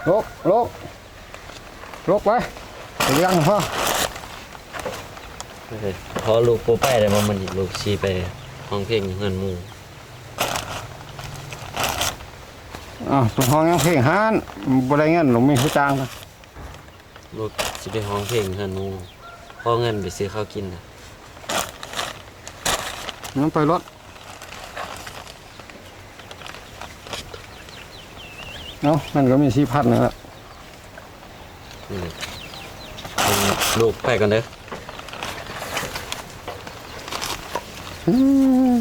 ລຸກ ລຸກ ລຸກໄປ ລ້ຽງພໍ່. ເອີ ພໍ່ ລູກບໍ່ໄປໄດ້ບໍ່? ມື້ນີ້ລູກຊິໄປຮ້ອງເພງຢູ່ເຮືອນໝູ່. ອ້າວ ໄປຮ້ອງຫຍັງເພງຫັ້ນ? ບໍ່ໄດ້ເງິນ ລູກມີຜູ້ຈ້າງ. ລູກຊິໄປຮ້ອງເພງເຮືອນໝູ່ ຂໍເງິນໄປຊື້ເຂົ້າກິນນະ. ນຳໄປໂລດ. ເອົ້າ ມັນກໍມີສີ່ພັນນັ້ນລະ. ອືມ ລູກໄປກ່ອນເດີ. ອືມ.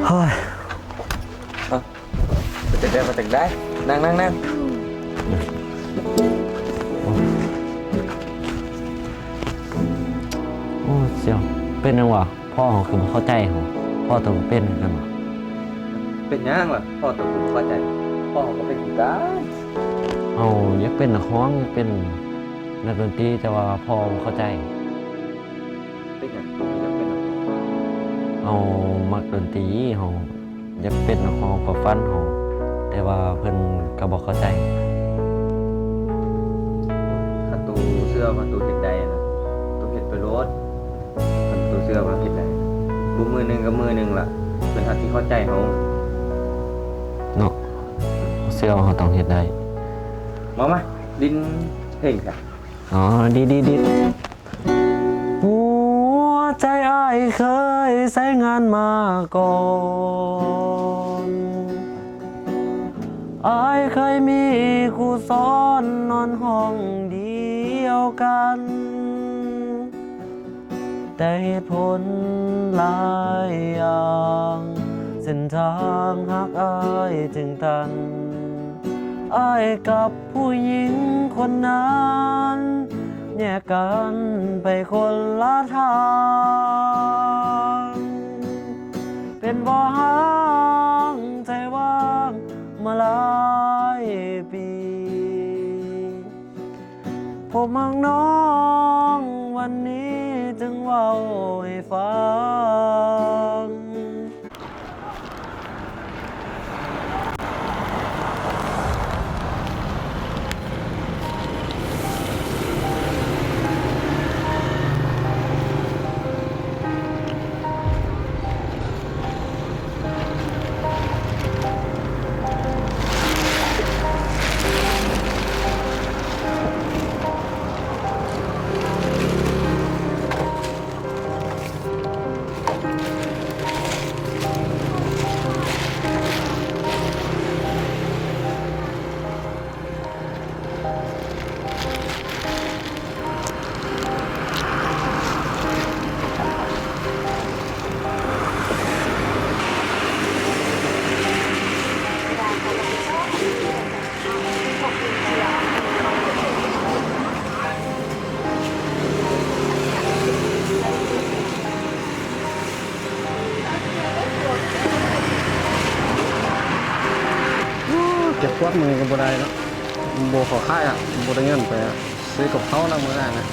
ໂອ້ຍ ເອົ້າ ມາຈັ່ງໃດ ມາຈັ່ງໃດ ນັ່ງ ນັ່ງ ນັ່ງ. ໂອ້ ໂອ້ ສ່ຽວ ເປັນຫຍັງຫວາ? ພໍ່ເຮົາຄືບໍ່ເຂົ້າໃຈເຮົາ? ພໍ່ໂຕກໍເປັນຄືກັນຫວາ? ເປັນຫຍັງລະ? ພໍ່ໂຕຄືບໍ່ເຂົ້າໃຈ? ພໍ່ເຮົາກໍເປັນຄືກັນ. ເຮົາຢາກເປັນນັກຮ້ອງ ຢາກເປັນນັກດົນຕີ ແຕ່ວ່າພໍ່ບໍ່ເຂົ້າໃຈ. ເປັນຫຍັງຄືຢາກເປັນນັກຮ້ອງ? ເຮົາມັກດົນຕີ ເຮົາຢາກເປັນນັກຮ້ອງ ຄວາມຝັນເຮົາ ແຕ່ວ່າເພິ່ນກໍບໍ່ເຂົ້າໃຈ. ຄັນໂຕເຊື່ອວ່າໂຕເຮັດໄດ້ນະ ໂຕເຮັດໄປໂລດ. ຄັນໂຕເຊື່ອວ່າເຮັດໄດ້ ບໍ່ມື້ໜຶ່ງກໍມື້ໜຶ່ງລະ ເພິ່ນອາດຊິເຂົ້າໃຈເຮົາເນາະ. ເຊື່ອວ່າເຮົາຕ້ອງເຮັດໄດ້. ມາ ມາ ຫຼິ້ນເພງຊະ. ອໍ ດີໆໆ. ຫົວໃຈອ້າຍເຄີຍໃຊ້ງານມາກ່ອນ, ອ້າຍເຄີຍມີຄູ່ສອນນອນຫ້ອງດຽວກັນ, ແຕ່ເຫດຜົນຫຼາຍຢ່າງ ເສັ້ນທາງຮັກອ້າຍຈຶ່ງຕັນ, ອ້າຍກັບ ຜູ້ຍິງຄົນນັ້ນ ແຍກກັນໄປຄົນລະທາງ, ເປັນບໍ່ຮ້າງໃຈຫວ່າງມາຫຼາຍປີ, ພົບຮັກນ້ອງວັນນີ້ຈຶ່ງເວົ້າໃຫ້ຟັງ. ເກັບກວາດມື້ນີ້ກໍບໍ່ໄດ້ເນາະ, ບໍ່ເຂົ້າຄ້າຍອະ, ບໍ່ໄດ້ເງິນໄປອະ. ຊື້ກັບເຂົ້ານຳມື້ໜ້ານະ.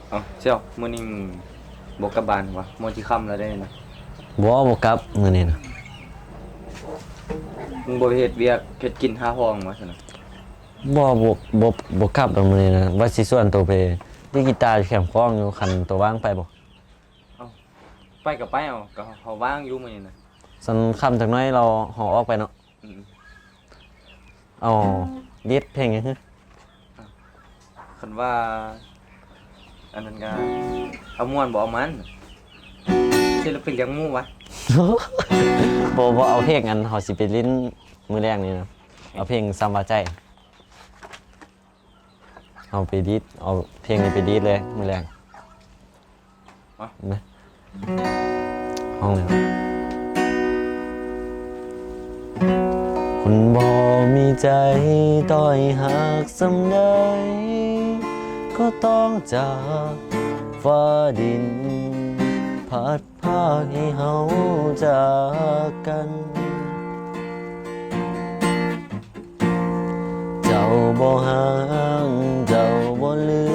ເອົ້າ ສ່ຽວ ມື້ນີ້ມຶງບໍ່ກັບບ້ານຫວາ? ມາຊິຄ່ຳແລ້ວເດ້ນະ. ບໍ່ ບໍ່ກັບມື້ນີ້ນະ. ມຶງບໍ່ໄປເຮັດວຽກເຮັດກິນຫາຫ້ອງຫວາຊັ້ນນະ? ບໍ່ ບໍ່ ບໍ່ ບໍ່ກັບດອກມື້ນີ້ນະ, ວ່າຊິຊວນໂຕໄປດີດກີຕາຢູ່ແຄມຂອງຢູ່, ຄັນໂຕວ່າງໄປບໍ່? ເອົ້າ ໄປກໍໄປເອົາ, ກໍເຮົາວ່າງຢູ່ມື້ນີ້ນະ. ຊັ້ນຄ່ຳຈັກໜ້ອຍລາວເຮົາອອກໄປເນາະ. ອືມ ເອົາ ດີດເພງຫຍັງ? ຄັນວ່າ ອັນນັ້ນກະ ເອົາມ່ວນບໍ່ເອົາມັນ ຊິລະໄປລ້ຽງໝູວະ. ບໍ່ ບໍ່ ເອົາເພງອັນເຮົາຊິໄປຫຼິ້ນມື້ແລງນີ້ນະ ເອົາເພງຊ້ຳວ່າໃຈ. ເຮົາໄປດີດ ເອົາເພງນີ້ໄປດີດເລີຍມື້ແລງ. ມາ ມາ ຮ້ອງເລີຍ. ຄົນບໍ່ມີໃຈ ຕໍ່ໃຫ້ຮັກສ່ຳໃດ ກໍຕ້ອງຈາກຟ້າດິນ ພັດພາກໃຫ້ເຮົາຈາກກັນ. ເຈົ້າບໍ່ຫາກ ເຈົ້າບໍ່ລື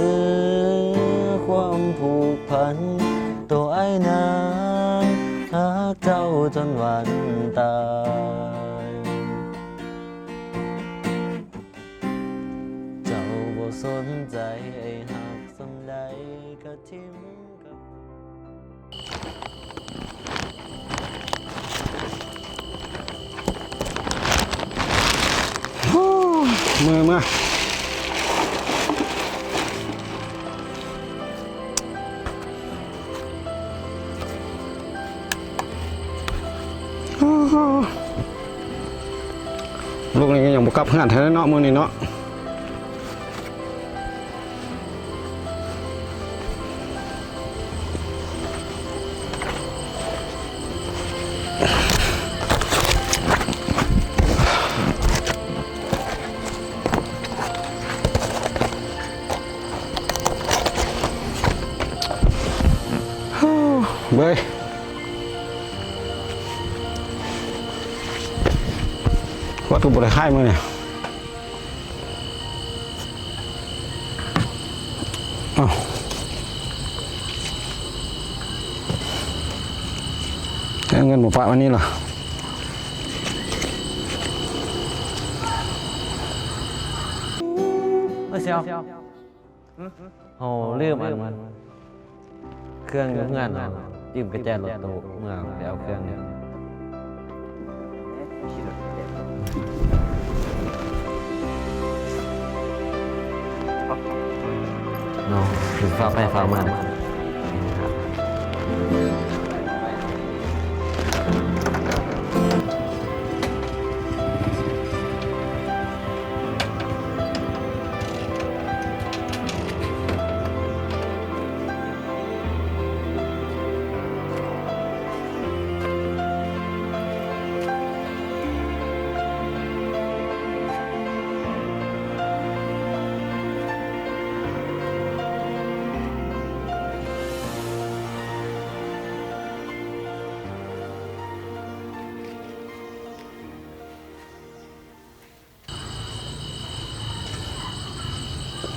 ຄວາມຜູກພັນ ໂຕອ້າຍນາງ ຮັກເຈົ້າຈົນວັນຕາຍ. ເຈົ້າບໍ່ສົນໃຈ ອ້າຍຮັກສ່ຳໃດກະຖິ້ມ. ເມື່ອຍ ເມື່ອຍ. ລູກນີ້ກໍຍັງບໍ່ກັບເຮືອນແທ້ເນາະ ມື້ນີ້ເນາະ. ເບິ່ງ ວັດກໍບໍ່ໄດ້ຂາຍມື້ນີ້. ເອົາ ເອົາເງິນມາປະໄວ້ນີ້ລະ. ເອີ ເຊວ ເຮົາລືມອັນ ເຄື່ອງຢູ່ເຮືອນເຮົາ ຢືມກະແຈລົດໂຕເມືອໄປເອົາເຄື່ອງນີ້ເນາະ. ຝາກໄປຝາກມາເດີ.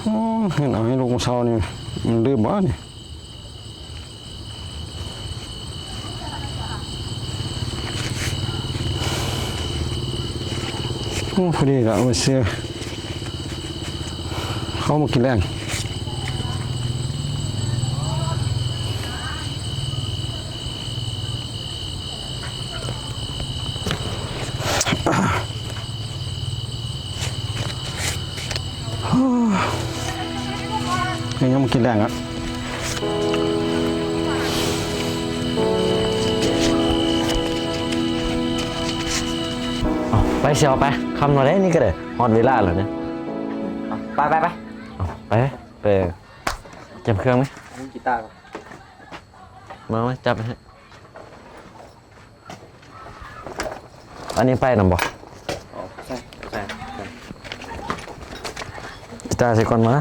ໂອ້ ເຫັນເອົາໃຫ້ລູກມື້ເຊົ້ານີ້ ມັນລືມບໍ່ນີ້? ໂອ້ ພໍດີລະ ເອົາໄປຊື້ເຂົ້າມາກິນແລງ. ເຮົາຍັງບໍ່ກິນແລງອະ. ເອົາ ໄປ ຊິເອົາໄປ. ຄ່ຳແລ້ວເດ້ ນີ້ກໍໄດ້ ຮອດເວລາແລ້ວເດ້. ເອົາ ໄປ ໄປ ໄປ. ເອົາ ໄປ ໄປ ເກັບເຄື່ອງໄໝ? ເອົາກີຕາກ່ອນ. ມາ ມາ ຈັບໃຫ້. ອັນນີ້ໄປນຳບໍ່? ອໍ ໃສ່ ໃສ່ ໃສ່ ຕາໃສ່ກ່ອນມາ.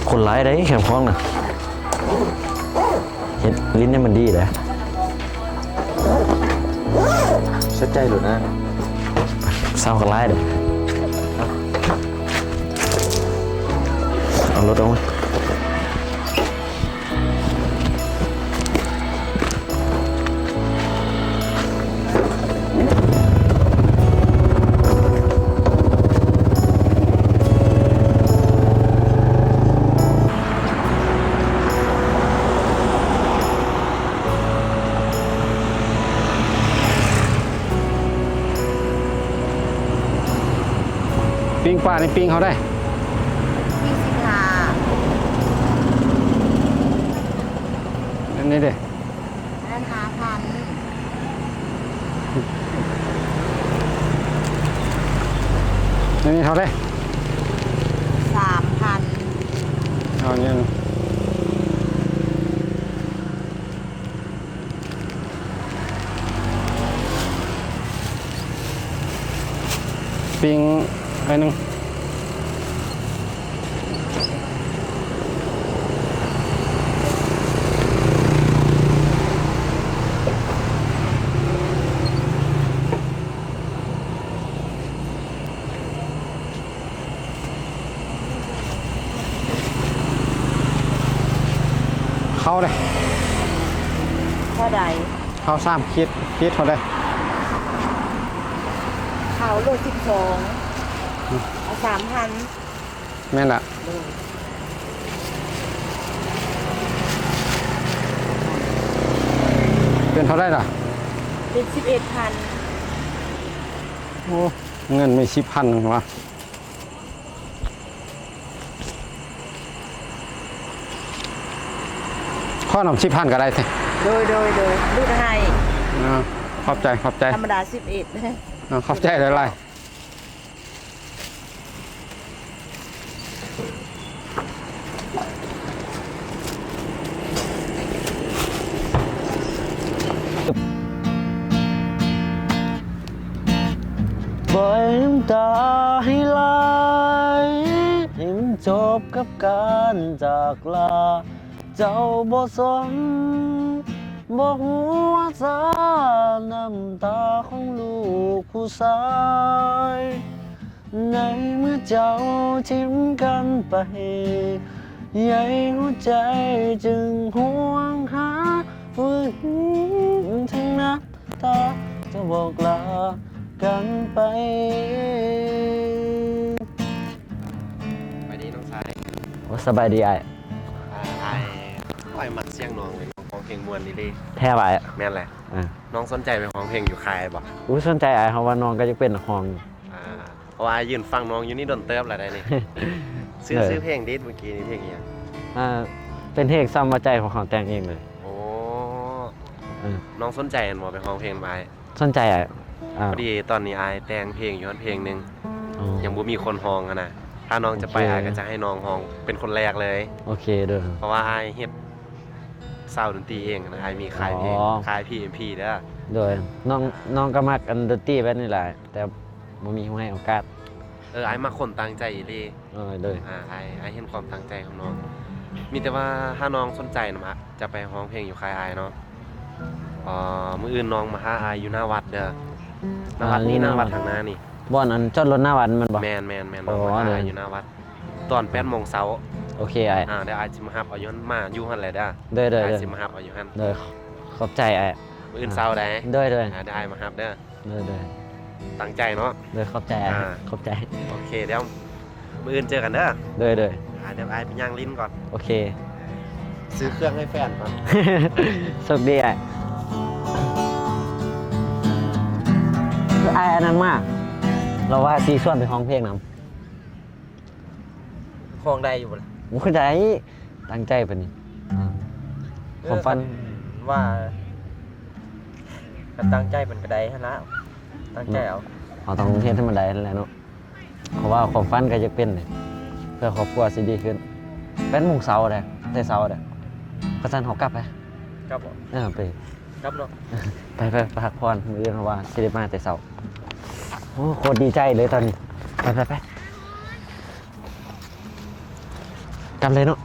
ຄົນຫຼາຍເດ້ແຄມຂອງນະ. ເຮັດຫຼິ້ນໃຫ້ມັນດີເດ້. ເສຍໃຈໂລດນະ. ສາວກໍຫຼາຍເດ້. ເອົາລົດອອກມາ. ເ ປີ້ງປານີ້ປີ້ງເທົ່າໃດ? ປີ້ງສິບຫ້າ. ອັນນີ້ເດ້? ອັນນັ້ນຫ້າພັນ. ອັນນີ້ເທົ່າໃດ? ສາມພັນ. ເອົານີ້. ປີ້ງໜ້ອຍໜຶ່ງ. ເຂົ້າເດ້. ເທົ່າໃດ? ເຂົ້າສາມຂີດ, ຂີດເທົ່າໃດ? ເຂົ້າໂລສິບສອງ. ອືມ ເອົາສາມພັນ. ແມ່ນລະ. ເປັນເທົ່າໃດລະ? ເປັນສິບເອັດພັນ. ໂອ້ ເງິນມີສິບພັນຫວາ? ຂໍນຳສິບພັນກໍໄດ້ຕິ? ໂດຍ ໂດຍ ໂດຍ ຫຼຸດໃຫ້. ອ່າ ຂອບໃຈ ຂອບໃຈ. ທຳມະດາສິບເອັດ. ອ່າ ຂອບໃຈຫຼາຍໆ. ປ່ອຍນ້ຳຕາໃຫ້ໄຫຼ ໃຫ້ມັນຈົບກັບການຈາກລາ. ເຈົ້າບໍ່ສົນ ບໍ່ຮູ້ວ່າຊາ ນ້ຳຕາຂອງລູກຜູ້ຊາຍ ໃນເມື່ອເຈົ້າຖິ້ມກັນໄປ ໃຍຫົວໃຈຈຶ່ງຫວງຫາຜູ້ອື່ນ ເຖິງນ້ຳຕາຈະບອກລາກັນໄປ. ສະບາຍດີນ້ອງຊາຍ. ໂອ້ ສະບາຍດີອ້າຍ. ອ່າ ອ້າຍ ຂ້ອຍມັກສຽງນ້ອງເລີຍ, ນ້ອງຮ້ອງເພງມ່ວນອີ່ຫຼີ. ແທ້ຫວາ? ແມ່ນແຫຼະ. ອ່າ ນ້ອງສົນໃຈໄປຮ້ອງເພງຢູ່ຄ້າຍບໍ່? ອຸ້ຍ ສົນໃຈອ້າຍ, ເພາະວ່ານ້ອງກໍຢາກເປັນນັກຮ້ອງຢູ່. ອ່າ ເພາະວ່າອ້າຍຢືນຟັງນ້ອງຢູ່ນີ້ດົນເຕີບແລ້ວໄດ໋ນີ້. ຊື່ ເອີ ຊື່ເພງເດ ເມື່ອກີ້ນີ້ເພງອີ່ຫຍັງ? ອ່າ ເປັນເພງຊ້ຳວ່າໃຈຂອງເຮົາແຕ່ງເອງເລີຍ. ໂອ້ ເອີ ນ້ອງສົນໃຈແມ່ນບໍ່ໄປຮ້ອງເພງນຳອ້າຍ? ສົນໃຈອ້າຍ. ອ່າ ພໍດີຕອນນີ້ອ້າຍແຕ່ງເພງຢູ່ຫັ້ນເພງໜຶ່ງ ອໍ ຍັງບໍ່ມີຄົນຮ້ອງຫັ້ນນະ. ຖ້ານ້ອງຈະໄປ ໂອເຄ ອ້າຍກໍຈະໃຫ້ນ້ອງຮ້ອງເປັນຄົນແລກເລີຍ. ໂອເຄ ໂດຍ. ເພາະວ່າອ້າຍເຮັດຊາວດົນຕີເອງນະ, ອ້າຍມີຄ້າຍເພງ ອໍ ຄ້າຍ PMP ເດີ. ໂດຍ. ນ້ອງ ນ້ອງກໍມັກອັນດົນຕີແບບນີ້ຫຼາຍ ແຕ່ບໍ່ມີໃຫ້ໂອກາດ. ເອີ ອ້າຍມັກຄົນຕັ້ງໃຈອີ່ຫຼີ. ເອີ ໂດຍ. ອ່າ ອ້າຍ ອ້າຍເຫັນຄວາມຕັ້ງໃຈຂອງນ້ອງ. ມີແຕ່ວ່າຖ້ານ້ອງສົນໃຈນຳ ຈະໄປຮ້ອງເພງຢູ່ຄ້າຍອ້າຍເນາະ. ເອີ ມື້ອື່ນນ້ອງມາຫາອ້າຍຢູ່ໜ້າວັດເດີ. ໜ້າວັດນີ້ ອ່າ ຢູ່ໜ້າວັດ ໜ້າວັດທາງໜ້ານີ້. ບ່ອນອັນຈອດລົດໜ້າວັດແມ່ນບໍ່? ແມ່ນໆໆ ນ້ອງມາຫາອ້າຍຢູ່ໜ້າວັດ ຕອນແປດໂມງເຊົ້າ. ໂອເຄອ້າຍ. ອ່າ ດຽວອ້າຍຊິມາຮັບເອົາຢູ່ຫັ້ນ ມາຢູ່ຫັ້ນແຫຼະເດີ. ໂດຍໆໆ. ອ້າຍຊິມາຮັບເອົາຢູ່ຫັ້ນ. ໂດຍ. ຂອບໃຈອ້າຍ. ມື້ອື່ນເຊົ້າໃດ໋. ໂດຍໆ. ອ່າ ດຽວອ້າຍມາຮັບເດີ. ໂດຍໆ. ຕັ້ງໃຈເນາະ. ໂດຍ ຂອບໃຈອ້າຍ. ອ່າ ຂອບໃຈ. ໂອເຄ ດຽວມື້ອື່ນເຈີກັນເດີ. ໂດຍໆ. ອ່າ ດຽວອ້າຍໄປຍ່າງຫຼິ້ນກ່ອນ. ໂອເຄ. ຊື້ເຄື່ອງໃຫ້ແຟນກ່ອນ. ໂຊກດີອ້າຍ. ຄືອ້າຍອັນນັ້ນມາ ລາວວ່າຊິຊວນໄປຮ້ອງເພງນຳ. ຮ້ອງໄດ້ຢູ່ບໍ່ລະ? ໂອ້ ໄດ້. ຕັ້ງໃຈປານນີ້. ເອີ ຄວາມຝັນ ຄັນວ່າ ຄັນຕັ້ງໃຈມັນກໍໄດ້ຫັ້ນລະ. ຕັ້ງໃຈເອົາ. ເຮົາຕ້ອງເຮັດໃຫ້ມັນໄດ້ຫັ້ນແຫຼະເນາະ. ເພາະວ່າຄວາມຝັນກໍຢາກເປັນເດ້ ເພື່ອຄອບຄົວຊິດີຂຶ້ນ. ແປດໂມງເຊົ້າເດ້ ແຕ່ເຊົ້າເດ້. ຄັນຊັ້ນເຮົາກັບໄປ. ກັບບໍ່? ເອີ ໄປ. ກັບເນາະ. ໄປໆ ໄປພັກຜ່ອນ. ມື້ອື່ນເຮົາວ່າຊິໄດ້ມາແຕ່ເຊົ້າ. ໂອ້ ໂຄດດີໃຈເລີຍຕອນນີ້. ໄປໆໆ. ກັນເລີຍເນາະ.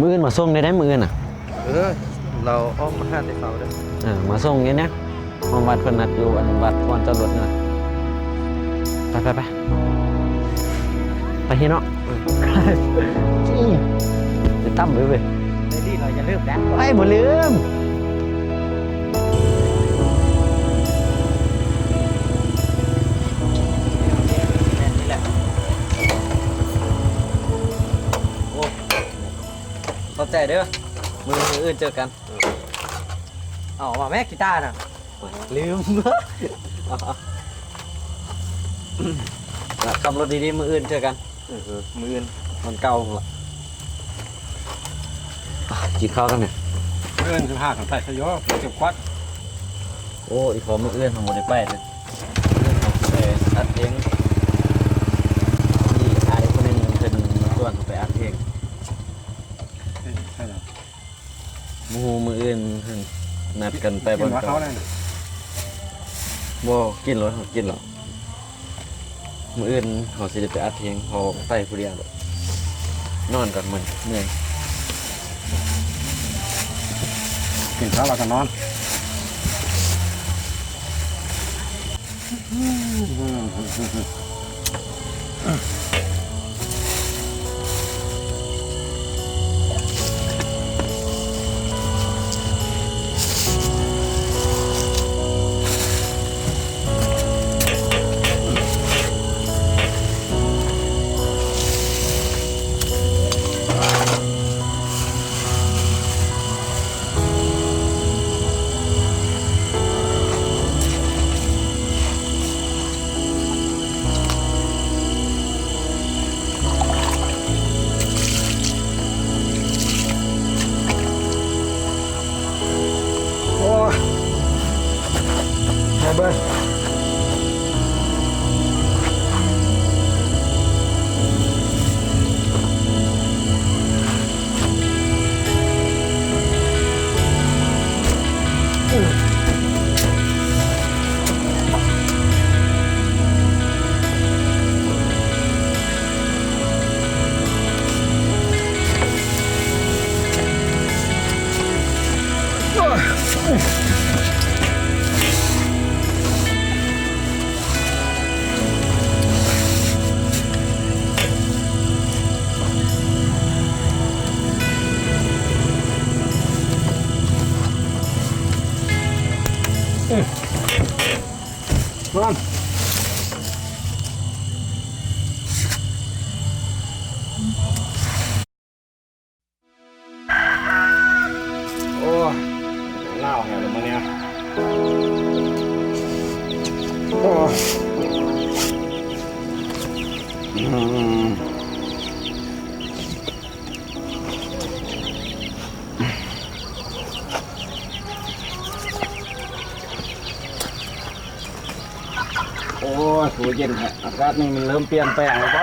ມື້ອື່ນມາສົ່ງໄດ້ໄດ໋ ມື້ອື່ນນະ. ເອີ ລາວອອກມາຫາແຕ່ເຊົ້າເດີ. ເອີ ມາສົ່ງນີ້ນະ. ຮອດວັດເພິ່ນນັດຢູ່ອັນວັດບ່ອນຈອດລົດນະ. ໄປ ໄປ ໄປ ໄປເຮັດເນາະ. ອືມ ໄປຕຳເວີຍ ໄປດີເນາະ ຢ່າລືມນະ. ໄປ ບໍ່ລືມ. ແມ່ນນີ້ແຫຼະ. ໂອ້ ໃຈເດີ ມື້ ມື້ອື່ນເຈີກັນ. ເອົາ ເອົາມາແມ່ ກີຕານະ ລືມ. ເອົາ ເອົາ ຂັບລົດດີໆ ມື້ອື່ນເຈີກັນ. ເອີ ມື້ອື່ນ ວັນເກົ່າພຸ້ນລະ ກິນເຂົ້າກັນແມ່. ມື້ອື່ນຊິພາກັນໄປຊະໂຍ ເກັບກວາດ. ໂອ້ ອີພໍ່ ມື້ອື່ນເຮົາບໍ່ໄດ້ໄປເດີ ມື້ອື່ນເຮົາຊິໄປອັດເພງ. ມີອ້າຍຄົນໜຶ່ງເພິ່ນມາຊວນເຮົາໄປອັດເພງ. ເອີ ໃຊ່ແລ້ວ. ບໍ່ຮູ້ ມື້ອື່ນຫັ້ນນັດກັນໄປບ່ອນເກົ່າ. ບໍ່ກິນໂລດ ເຮົາກິນແລ້ວ. ມື້ອື່ນເຮົາຊິໄດ້ໄປອັດເພງ ເຮົາໄປຜູ້ດຽວໂລດ. ນອນກ່ອນມື້ນີ້ ເມື່ອຍ. ກິນເຂົ້າແລ້ວກໍນອນ. ໂອ້ຍ ໄປເບິ່ງ. ໂອ້ຍ ໜາວແຮງເລີຍມື້ນີ້. ໂອ້ຍ ອືມ ໂອ້ຍ ຄືເຢັນແທ້. ອາກາດນີ້ມັນເລີ່ມປ່ຽນແປງແລ້ວບໍ?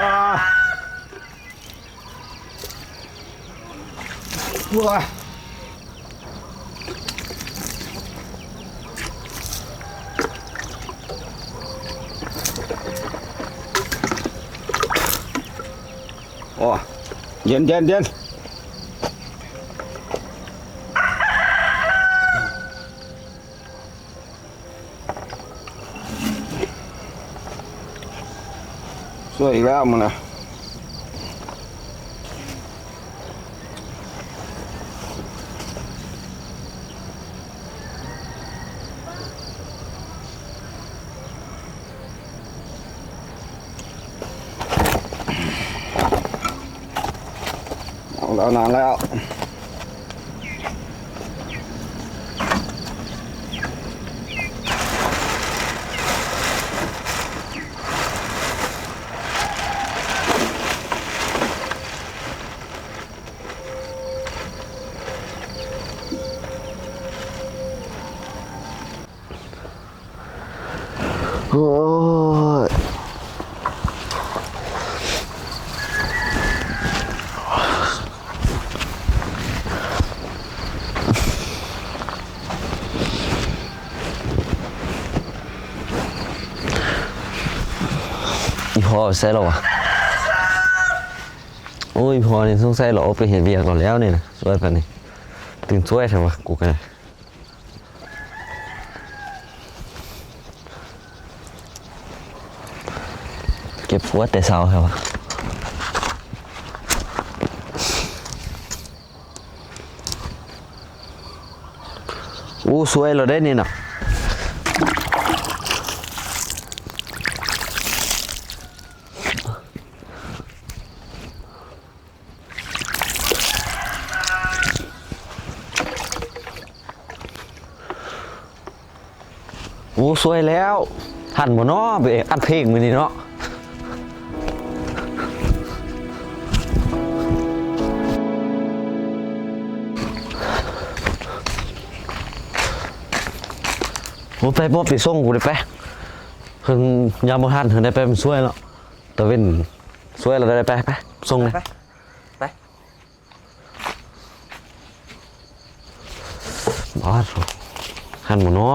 ໂອ້ຍ ໂອ້ຍ ເຢັນໆໆ. ສວຍອີກແລ້ວມື້ນະ. ເອົາແລ້ວນານແລ້ວ. ໂອ້ຍ ອີພໍ່ໄປໃສແລ້ວວະ? ໂອ້ຍ ພໍ່ນີ້ສົງໄສລາວອອກໄປເຮັດວຽກແລ້ວແລ້ວນີ້ນະ. ສວຍປານນີ້ ຕື່ນສວຍແທ້ວະ ກູກະ ເກັບກວາດແຕ່ເຊົ້າແທ້ວະ. ໂອ້ ສວຍແລ້ວເດ້ນີ້ນະ. ໂ ໂອ້ ສວຍແລ້ວ ທັນບໍ່ນໍ ໄປອັດເພງມື້ນີ້ເນາະ. ໂອ້ ໄປ ມອບໄປສົ່ງກູໄດ້ໄປ ເພິ່ນຍາມບໍ່ທັນ ເພິ່ນໄດ້ໄປ ມັນສວຍເນາະ ຕາເວັນສວຍແລ້ວ ໄດ້ໄປ ໄປສົ່ງເລີຍ ໄປ ໄປ. ບາດ ທັນບໍ່ນໍ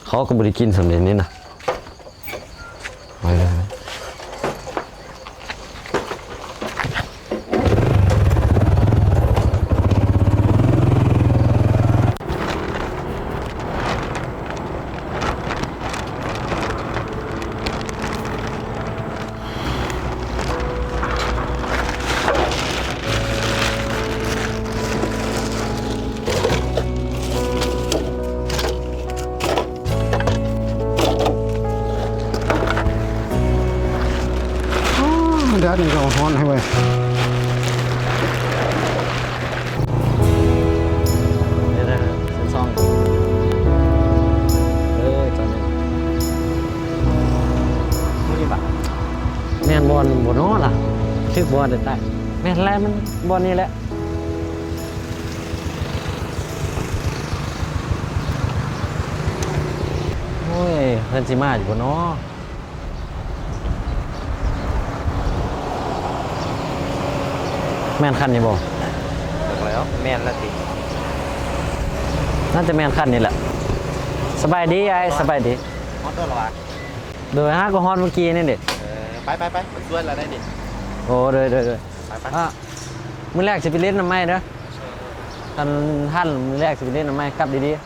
ເຂົາກໍບໍ່ໄດ້ກິນສ່ຳນີ້ນະ ໄປເລີຍ. ໂອ້ ແດດນີ້ກໍຮ້ອນໃຫ້ເວີຍ. ເດີນະ ສິບສອງ ເອີ ຈອດນີ້ ແມ່ນບ່ອນບໍ່ນໍລະ? ຖືກບ່ອນແທ້ໆ. ແມ່ນແຫຼະ ມັນບ່ອນນີ້ແຫຼະ. ໂອ້ຍ ເພິ່ນຊິມາຢູ່ບໍ່ນໍ? ແມ່ນຄັນນີ້ບໍ່? ຈັກແລ້ວ ແມ່ນລະຕິ ໜ້າຈະແມ່ນຄັນນີ້ແຫຼະ. ສະບາຍດີອ້າຍ ສະບາຍດີ. ຮອດແລ້ວຫວາ? ໂດຍ ຫາກໍຮອດມື້ກີ້ນີ້ເດ. ເອີ ໄປໆໆ ມັນຊວນລະໄດ໋ນີ້. ໂອ້ ໂດຍໆໆ ໄປໆ. ອາ ມື້ແລກຊິໄປຫຼິ້ນນຳໃໝ່ເດີ ຄັນທັນ ມື້ແລກຊິໄປຫຼິ້ນນຳໃໝ່. ກັບດີໆ.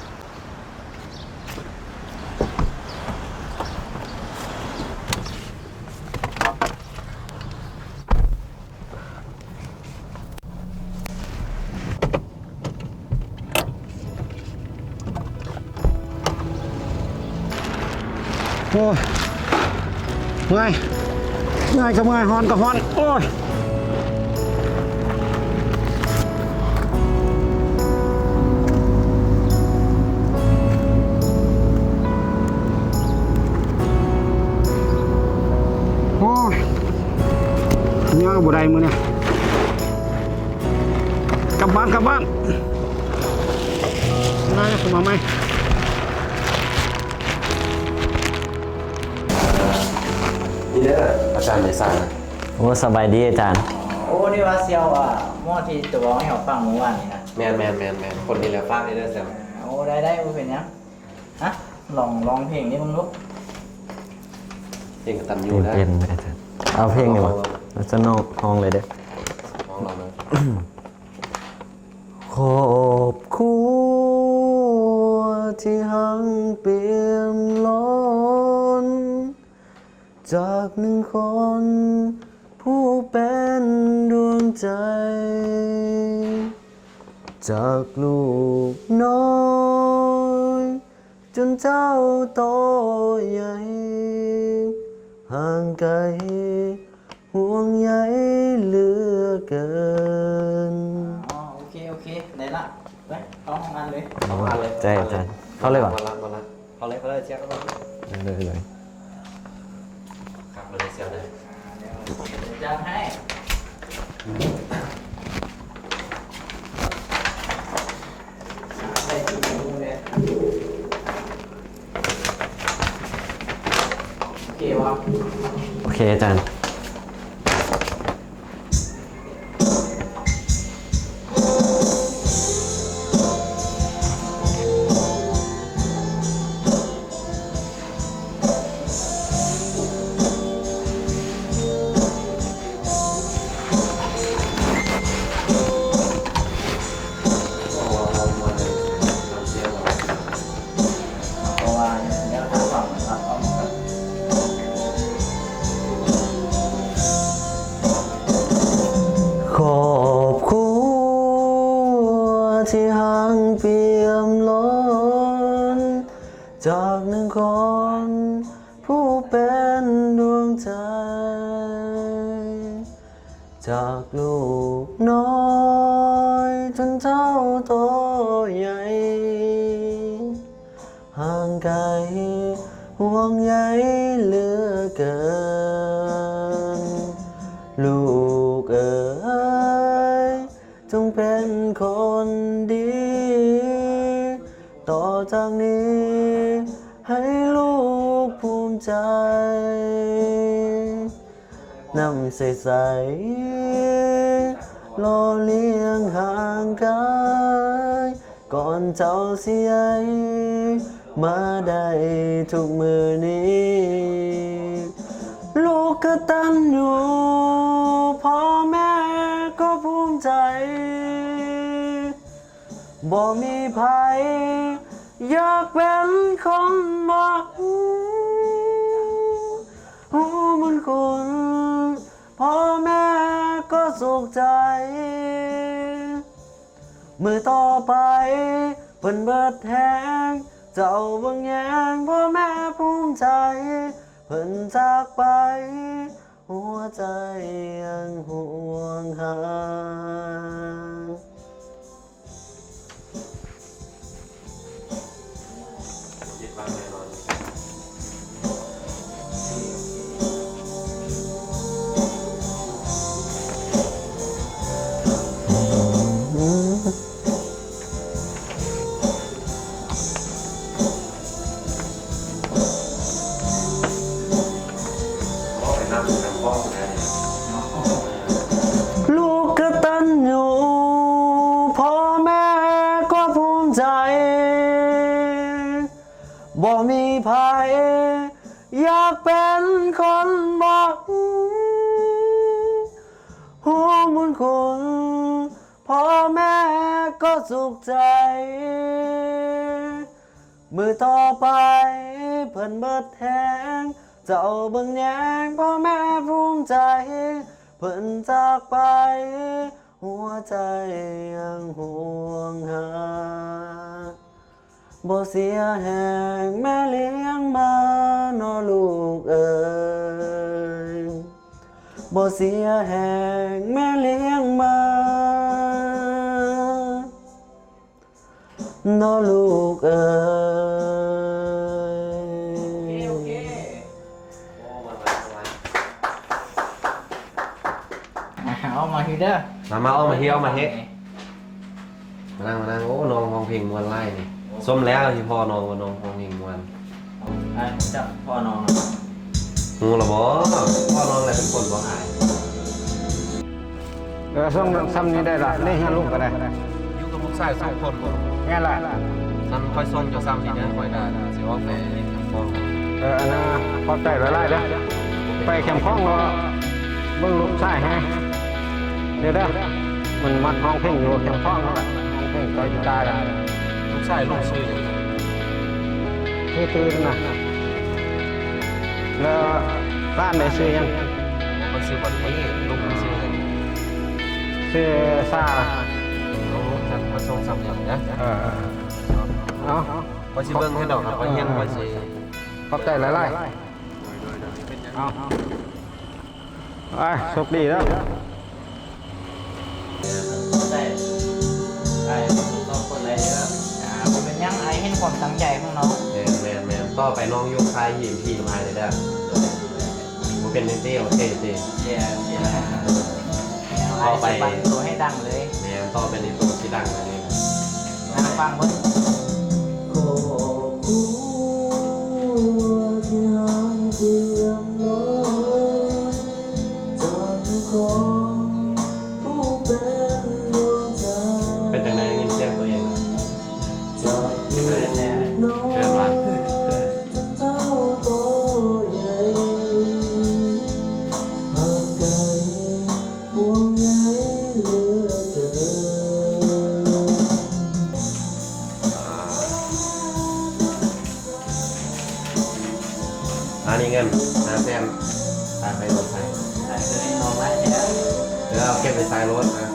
ໂອ້ຍ ເມື່ອຍ ເມື່ອຍກໍເມື່ອຍ ຮ້ອນກໍຮ້ອນ ໂອ້ຍ. ໂອ້ຍ ຍ່າງບໍ່ໄດ້ມື້ນີ້ ກັບບ້ານ ກັບບ້ານ ມາ ມາໃໝ່. ນີ້ເດີ ອາຈານໄພສານນະ. ໂອ້ ສະບາຍດີອາຈານ. ໂອ້ ນີ້ວ່າສ່ຽວ ອ່າ ໝໍທີ່ຕົວະໃຫ້ເຮົາຟັງມື້ວານນີ້ນະ. ແມ່ນໆໆໆ ຄົນນີ້ແຫຼະ ຝາກນີ້ເດີສ່ຽວ. ໂອ້ ໄດ້ໆ ບໍ່ເປັນຫຍັງ. ຮະ ລອງ ລອງເພງນີ້ເບິ່ງດູ. ເພງກະຕັນຍູນະ. ເປັນ ເປັນອາຈານ. ເອົາເພງນີ້ບໍ່? ອາຈານ ຮ້ອງ ຮ້ອງເລີຍເດີ. ຮ້ອງ ຮ້ອງເລີຍ. ຂອບຄົວທີ່ຮັ່ງປ່ຽມລ້ອນ ຈາກໜຶ່ງຄົນຜູ້ເປັນດວງໃຈ ຈາກລູກນ້ອຍຈົນເຈົ້າໂຕໃຫຍ່ ຫ່າງໄກຫ່ວງໃຍເຫຼືອເກີນ. ອໍ ໂອເຄ ໂອເຄ ໄດ້ລະ. ໄປ ເຂົ້າຫ້ອງອັດເລີຍ ເຂົ້າຫ້ອງອັດເລີຍ. ໃຈອາຈານ ເຂົ້າເລີຍຫວາ? ເຂົ້າເລີຍ ເຂົ້າເລີຍ ເຂົ້າເລີຍ ເຂົ້າເລີຍ. ຄັກເລີຍສ່ຽວເດີ. ອ່າ ດຽວຈັດໃຫ້. ໂອເຄບໍ່? ໂອເຄອາຈານ. ຂອບຄຸນທີ່ຮັ່ງປ່ຽມລ້ອນ ຈາກໜຶ່ງຄົນຜູ້ເປັນດວງໃຈ ຈາກລູກນ້ອຍຈົນເຖົ້າໂຕໃຫຍ່ ຫ່າງໄກ ນ້ຳໃສໆ ຫຼໍ່ລ້ຽງຮ່າງກາຍ ກ່ອນເຈົ້າຊິໃຫຍ່ມາໄດ້ທຸກມື້ນີ້ ລູກກະຕັນຍູ ພໍ່ແມ່ກໍພູມໃຈ ບໍ່ມີໃຜຢາກເປັນຄົນບໍ່ຮູ້ບຸນຄຸນ ພໍ່ແມ່ກໍສຸກໃຈ ມື້ຕໍ່ໄປເພິ່ນເບິດແຮງ ເຈົ້າເບິ່ງແຍງ ພໍ່ແມ່ພູມໃຈ ເພິ່ນຈາກໄປ ຫົວໃຈຍັງຫ່ວງຫາ ລູກກະຕັນຍູ ພໍ່ແມ່ກໍພູມໃຈ ບໍ່ມີໃຜຢາກເປັນຄົນບໍ່ຮູ້ບຸນຄຸນ ພໍ່ແມ່ກໍສຸກໃຈ ມື້ຕໍ່ໄປເພິ່ນເບິດແຮງ ເຈົ້າເບິ່ງແຍງ ພໍ່ແມ່ພູມໃຈ ເພິ່ນຈາກໄປ ຫົວໃຈຍັງຫ່ວງຫາ ບໍ່ເສຍແຮງແມ່ລ້ຽງມາ ເນາະລູກເອີຍ ບໍ່ເສຍແຮງແມ່ລ້ຽງມາ ເນາະລູກເອີຍ ໂອເຄ ໂອເຄ ເອົາມາຮີເດີ ມາ ມາ ເອົາມາຮີ ເອົາມາຮີ ມານັ່ງ ມານັ່ງ ໂອ້ ນ້ອງຮ້ອງເພງມ່ວນຫຼາຍນີ້ ສົມແລ້ວທີ່ພໍ່ນ້ອງວ່ານ້ອງຮ້ອງເພງມ່ວນ ອ້າຍຮູ້ຈັກພໍ່ນ້ອງ ຮູ້ລະບໍ່? ພໍ່ນ້ອງແຫຼະເປັນຄົນບໍ່ອາຍ ເອີ ສົ່ງຊ່ຳນີ້ໄດ້ລະ ໃນເຮືອນລູກກໍໄດ້ ຢູ່ກັບລູກຊາຍສອງຄົນບໍ່? ແມ່ນລະ ຊັ້ນຂ້ອຍສ່ອນເຈົ້າຊ່ຳນີ້ເດີ ຂ້ອຍກໍຊິອອກໄປແຄມຂອງ ເອີ ອັນນັ້ນ ຂອບໃຈຫຼາຍໆເດີ ໄປແຄມຂອງກໍເບິ່ງລູກຊາຍໃຫ້ ເດີ ເດີ ມັນມັກຮ້ອງເພງຢູ່ແຄມຂອງນັ້ນແຫຼະ ຮ້ອງເພງ ເລນກີຕາ ລູກຊາຍລູກຊື່ຫຍັງ? ຊື່ ຊື່ນະ ແລ້ວຫຼານເດ ຊື່ຫຍັງ? ເພິ່ນຊື່ບັນທີ ລູກມັນຊື່ຫຍັງ? ຊື່ຊາ. ໂອ້ ຊັ້ນຂ້ອຍສົ່ງຊ່ຳນີ້ເດີ ເອີ ເອົາ ຂ້ອຍຊິເບິ່ງໃຫ້ດອກ ຄັນຂ້ອຍຮຽນ ຂ້ອຍຊິ ຂອບໃຈຫຼາຍໆ ເອົາ ໄປ ໂຊກດີເດີ ຂອບໃຈອ້າຍທັງສອງຄົນຫຼາຍເດີ ອ່າ ບໍ່ເປັນຫຍັງ ອ້າຍເຫັນຄວາມຕັ້ງໃຈຂອງນ້ອງ ແມ່ນໆໆ ຕໍ່ໄປນ້ອງຍົກຊາຍຫີນທີມອ້າຍເດີ ບໍ່ເປັນຫຍັງຕິ ໂອເຄຕິ ເຢ້ ເຢ້ ຕໍ່ໄປ ອ້າຍຊິປັ້ນໂຕໃຫ້ດັງເລີຍ ແມ່ນ ຕໍ່ໄປນີ້ໂຕຊິດັງເລີຍ ອ່າ ຟັງເບິ່ງ ຄອບຄົວທີ່ຫ່າງເຄື່ອງນ້ອຍ ຈາກຄວາມ ເປັນຈັ່ງໃດ ໄດ້ຍິນສຽງຕົວເອງ ເຂີນແທ້ ເຂີນວ່າ ອັນນີ້ເງິນຫ້າແສນ ຝາກໄວ້ລົດໃຫ້ ໃຫ້ຊື້ໃຫ້ນ້ອງໄວ້ແທ້ ເອີ ເອົາເກັບໄວ້ໃຊ້ລົດນະ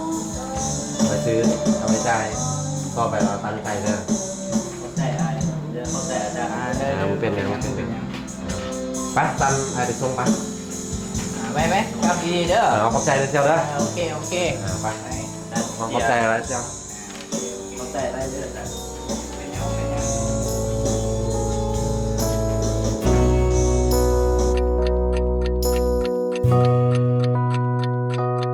ໄວ້ຊື້ ເອົາໄວ້ຈ່າຍ ຕໍ່ໄປລາວຕັ້ງໃຈເດີ ຂອບໃຈອ້າຍເດີ ຂອບໃຈອາຈານເດີ ເອີ ບໍ່ເປັນຫຍັງ ບໍ່ເປັນຫຍັງ ໄປ ຊັ້ນອ້າຍໄປສົ່ງໄປ ອ່າ ໄວ້ໆ ກັບດີເດີ ເອີ ຂອບໃຈເດີ ເຈົ້າເດີ ໂອເຄ ໂອເຄ ອ່າ ໄປ ໄປ ຂອບໃຈຫຼາຍເຈົ້າ ຂອບໃຈຫຼາຍເດີ ເປັນຫຍັງ ເປັນຫຍັງ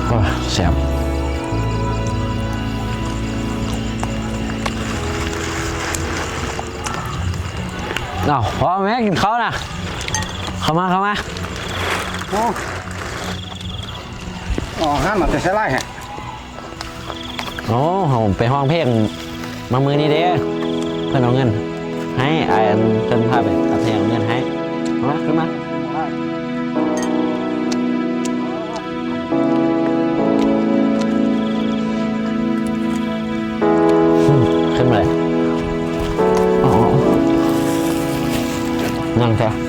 ໂອ້ ແຊບ. ອ້າວ ພໍ່ແມ່ກິນເຂົ້ານະ ເຂົ້າມາ ເຂົ້າມາ. ໂອ້ ອໍ ຫັ້ນມາແຕ່ໃສຫຼາຍແຮະ. ໂອ້ ເຮົາໄປຮ້ອງເພງມາມື້ນີ້ເດ້ ເພິ່ນເອົາເງິນໃຫ້ ອ້າຍ ອັນ ເພິ່ນພາໄປເອົາເພງ ເອົາເງິນໃຫ້. ມາ ຂຶ້ນມາ ຂຶ້ນມາເລີຍ. ອໍ ຍັງຊະ.